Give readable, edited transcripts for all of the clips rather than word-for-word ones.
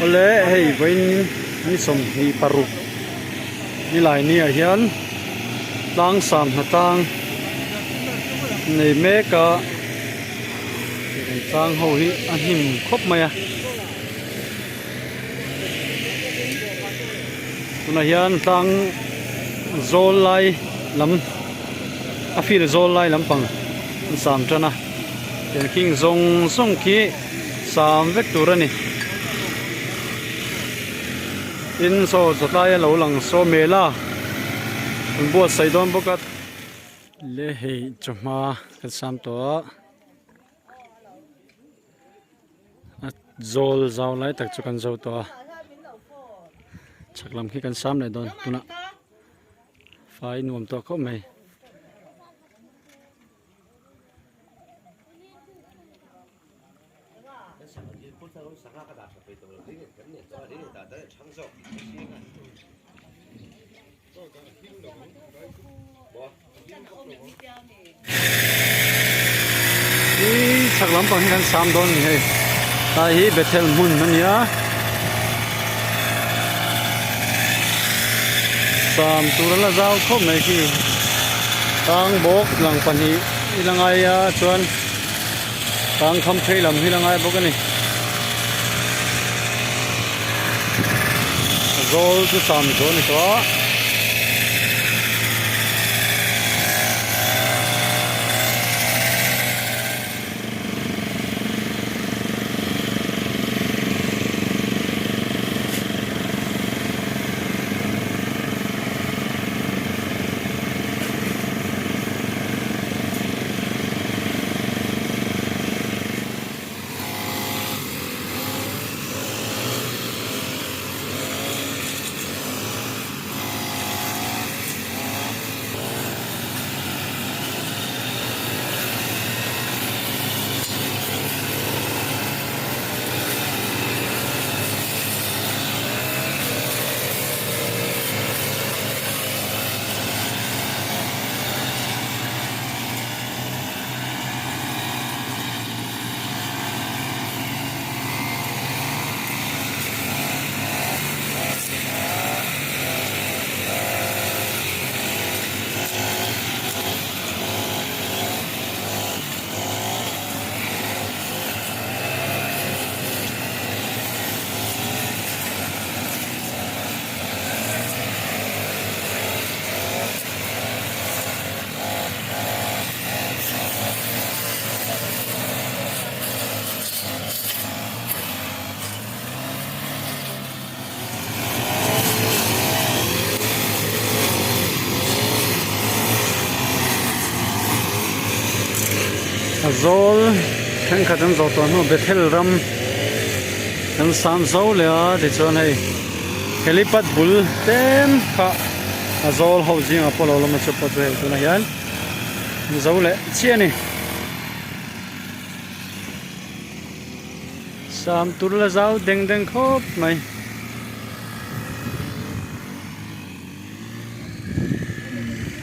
Awle hei vawiin ni 26 nilai ni ah hian tlang sam hnatlang nei mek a kan tlang ho hi a hnim khawp mai a tunah hian tlang zawl lai lam a field zawl lai lampang an sam tan a tiang khing zawng zawng khi sam vek tur a ni tin saw chawtlai a lo lang saw mela an buatsaih dawn bawk a le hei chawhma kan sam tawh a. A zawl zau lai tak chu kan zo tawh a chhak lam khi kan sam leh dawn tunah fai nuam tawh khawp mai. Hi chhak lampang hi kan sam dawn a ni hei tlai hi Bethel hmun a nia sam tur a la zau khawp mai khi tang bawk lang pahnih i la ngai a chuan tang kham phei lam hi la ngai bawk a ni zawl chu sam zawh a ni tawh a. A zawl thenkhat an zawh tawh hnu Bethel ram kan sam zo leh a tichuan hei helipad bul tlem kha a zawl ho zingah pawh lo lawm a chu pawh chu hei tunah hian zo leh chiah a ni. Sam tur la zau deng deng khawp mai.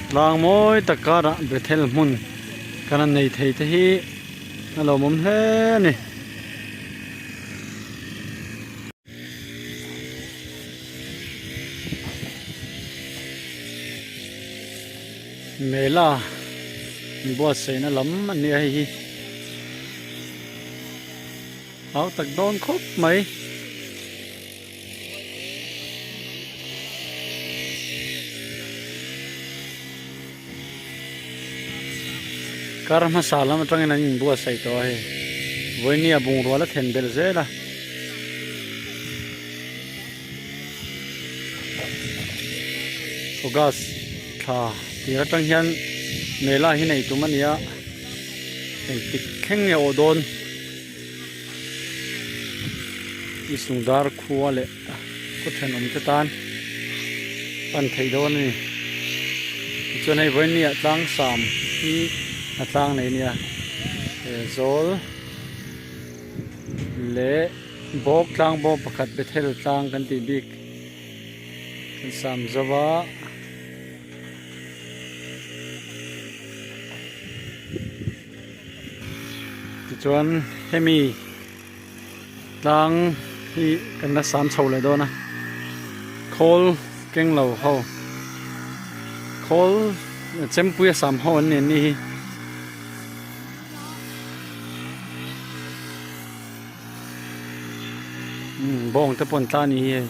Tlang mawi tak karah Bethel hmun kan han nei thei te hi a lawmawm hle a ni. Mela buatsaihna lam a ni a hei hi hau tak dawn khawp mai. Kar hmasa lam atangin an inbuatsaih tawh a hei vawinia bungrua la then belh zel a. August thla tir atang hian mela hi nei tum a ni a engtik thleng nge awh dawn i sungdar khua leh khaw thenawm te tan pan theih dawn a ni tichuan hei vawiin ni ah tlang sam hi a tlang nei a nia he zawl leh bawk tlang bawk pakhat Bethel tlang kan tih bik kan sam zo va. Tichuan hemi tlang hi kan la sam chho leh dawn a khawl keng lo ho khawl chempui a sam ho an ni an nih hi. Umm bawng te pawh an tla a ni hi hei.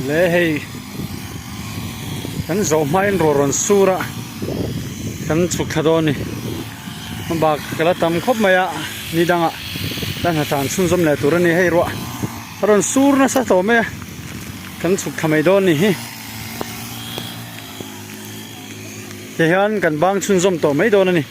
Le hei kan zawh hmain ruah rawn sur a kan chhuk thla dawn a ni bak ka la tam khawp mai a ni dangah ka hna tan chhunzawm leh tur a ni hei ruah a rawn sur nasa tawh mai a kan chhuk thla mai dawn a ni hi tihian kan bang chhunzawm tawh mai dawn a ni.